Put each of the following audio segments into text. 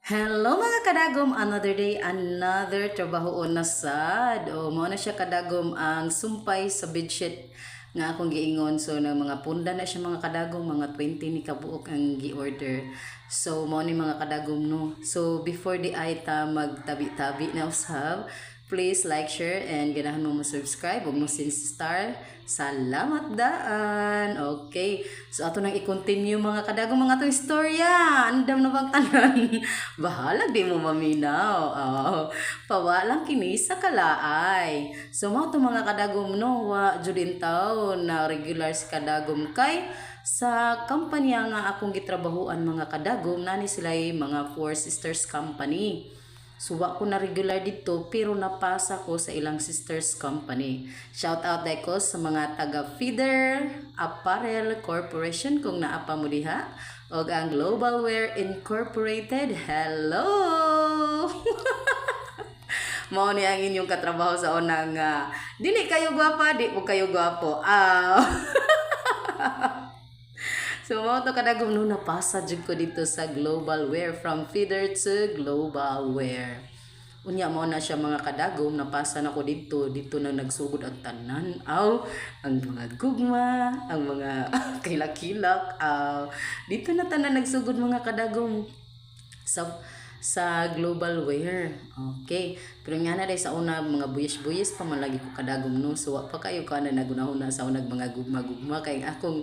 Hello, mga kadagom, another day, another trabaho na sad. O mao na siya, kadagom, ang sumpay sa bedsheet nga akong giingon. So na mga punda na siya, mga kadagom, mga 20 ni kabuok ang gi-order. So mao ni, mga kadagom, no. So before diay ta magtabi-tabi na usab, please like, share, and ganahan mo mo subscribe ug mo star. Salamat daan. Okay. So ato nang i-continue, mga kadagom, mga atong istorya. Andam na bang tanan? Bahala di mo maminaw. Oh, pawalang kini sa kalaay. So mao to, mga kadagom, no, wa jud taw na regular si kadagom kay sa kampanya nga akong gitrabahuan, mga kadagom, nani sila mga Four Sisters Company. So wa ko na regular dito pero napasa ko sa ilang sisters company. Shout out dai ko sa mga taga Feeder Apparel Corporation kung naa pa mo diha og ang Global Wear Incorporated. Hello! Mao ni ang inyong katrabaho sa unang dili kayo gwapa, di po kayo gwapo. Ah. So mao to, kadagom, no, napasa jud ko dito sa Global Wear, from Feeder to Global Wear. Unya mao na siya, mga kadagom, napasa na ko dito, dito na nagsugod ang tanan. Aw, ang mga gugma, ang mga kilak-kilak, aw, dito na tanan nagsugod, mga kadagom, sa Global Wear. Okay. Pero nga na sa una mga buyis-buyis pa man lagi ko, kadagom, no. So wa pa kayo ka na nagunahuna sa unag mga gugma-gugma kay ang akong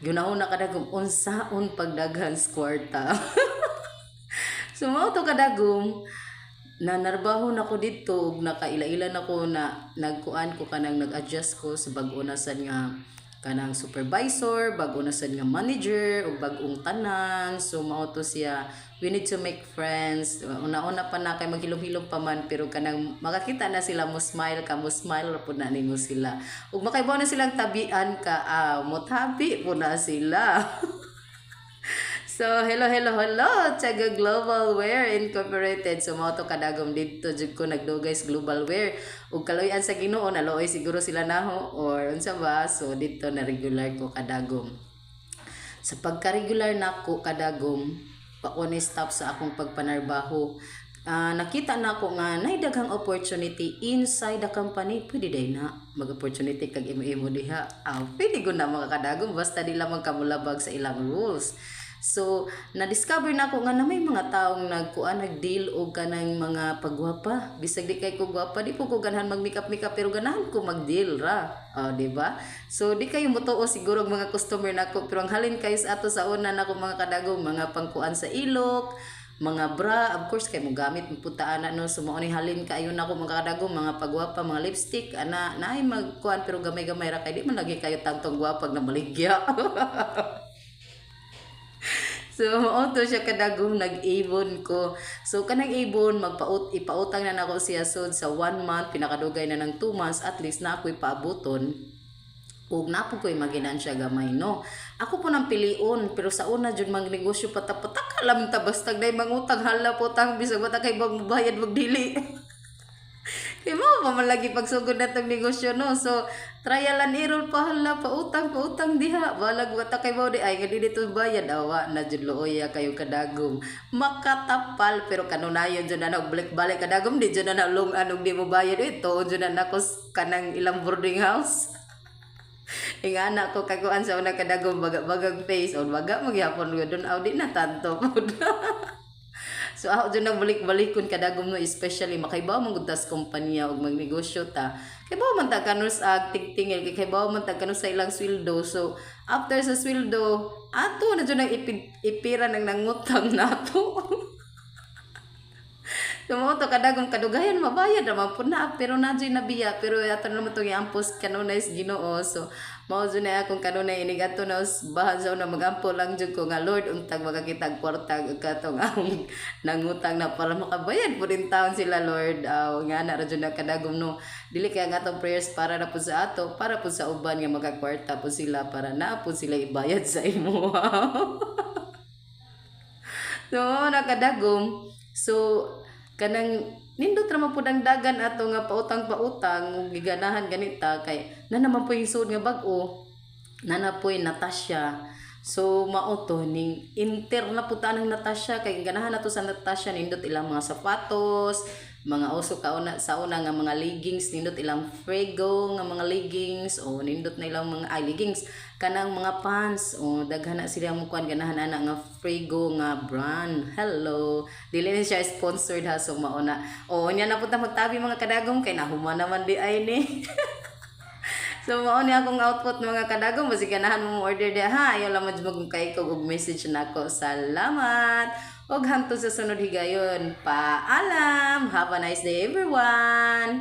gunahuna, kadagom, unsaon pagdaghan sa kwarta. So mao to, kadagom, na narbaho na ko dito ug nakaila-ila na ko na nagkuan ko kanang nag-adjust ko sa bag-o na sad nga kanang supervisor, bag-o na sad nga manager ug bag-ong tanan. So mao to siya, we need to make friends. Una-una pa na kay maghilom-hilom pa man pero kanang makakita na sila mo smile ka, mo smile ra pud na nimo sila. Ug makaibaw na silang tabian ka, ah, mo tabi po na sila. So, hello, hello, hello, taga Global Wear Incorporated. So, mao to, kadagom, dito jud ko nagdugay sa Global Wear. Ug kaluoyan sa Ginoo, naluoy siguro sila naho or unsa ba. So, dito na regular ko, kadagom. Sa pagka-regular nako, kadagom, pa ko ni stop sa akong pagpanarbaho. Ah, nakita na ako nga nay daghang opportunity inside the company. Pwede day na mag-opportunity kag imo-imo diha. Ah, pwede ko na, mga kadagom, basta di lamang kamulabag sa ilang rules. So, na-discover na ako nga na may mga taong nagkuan, nag-deal og kanang mga pagwapa. Bisag di kay ko gwapa, di po ko ganahan mag-makeup makeup pero ganahan ko mag-deal ra. Oh, di ba? So, di kayo motuo siguro ang mga customer nako pero ang halin kayo sa ato sa una nako, mga kadagom, mga pangkuan sa ilok, mga bra, of course kay mo gamit puta ana, no. So mao ni halin kayo nako, mga kadagom, mga pagwapa, mga lipstick ana, naay magkuan pero gamay-gamay ra kay di man lagi kayo tantong gwapag na maligya. So, mao to siya, kadagom, nag-ibon ko. So, kanang ibon, magpaut ipautang na nako siya sod sa one month, pinakadugay na ng 2 months, at least na ako'y paabuton ug naa po ko'y maginansya gamay, no. Ako po nang pilion, pero sa una jud magnegosyo patapatak alam ta basta day mangutang, hala po tang bisag wala kay bayad magdili. Kay mao pa man lagi pagsugod na tong negosyo, no. So trial and error pa, hala, pautang pautang diha. Balag wata kay mo di ay nga dili to bayad, awa na jud luoya kayo, kadagom. Makatapal pero kanunayon jud na balik-balik, kadagom, di jud na long anong di mo bayad ito jud na nako kanang ilang boarding house. Ingana ko kakuan sa una, kadagom, baga-bagag face o baga magyapon ko doon aw di na tanto pud. So ako dyan nagbalik-balikon, kadagom, no, especially makaibaw man gud tas kumpanya ug magnegosyo ta. Kay bawo man ta kanus ag tingtingil, kay bawo man ta kanus sa ilang sweldo. So after sa sweldo, ato na jud ang ipira ng nangutang nato. So mao to, kadagom, kadugayan mabayad ra man pud na pero na jud nabiya pero ato naman tong iampos kanunay sa Ginoo. So mao jud na akong kanunay inig ato na bahan sa una, magampo lang jud ko nga, "Lord, untag makakita og kwarta ug katong akong nangutang na para makabayad pud in taon sila, Lord." Aw, nga na ra jud na, kadagom, no. Dili kay ang atong prayers para na pud sa ato, para pud sa uban nga makakwarta pud sila para naa pud sila ibayad sa imo. So, nakadagom. So, kanang nindot ra man pud ang dagan ato nga pautang-pautang ug giganahan ganita kay na naman po yung suod nga bag-o na na po'y Natasha. So mao to ning enter na pud ta ng Natasha kay ganahan na to sa Natasha. Nindot ilang mga sapatos, mga uso kauna sa una nga mga leggings, nindot ilang Frego nga mga leggings o nindot na ilang mga ay leggings, kanang mga pants o daghan na sila mo kuan, ganahan ana nga Frego nga brand. Hello, dili ni siya sponsored ha. So mao na o nya na pud ta magtabi, mga kadagom, kay nahuman naman di ay ni. So mao ni akong output, mga kadagom. Basig ganahan mo order diha ha. Ayaw lang mag kay ko og message nako. Salamat. Og hangtod sa sunod higayon. Paalam. Have a nice day, everyone.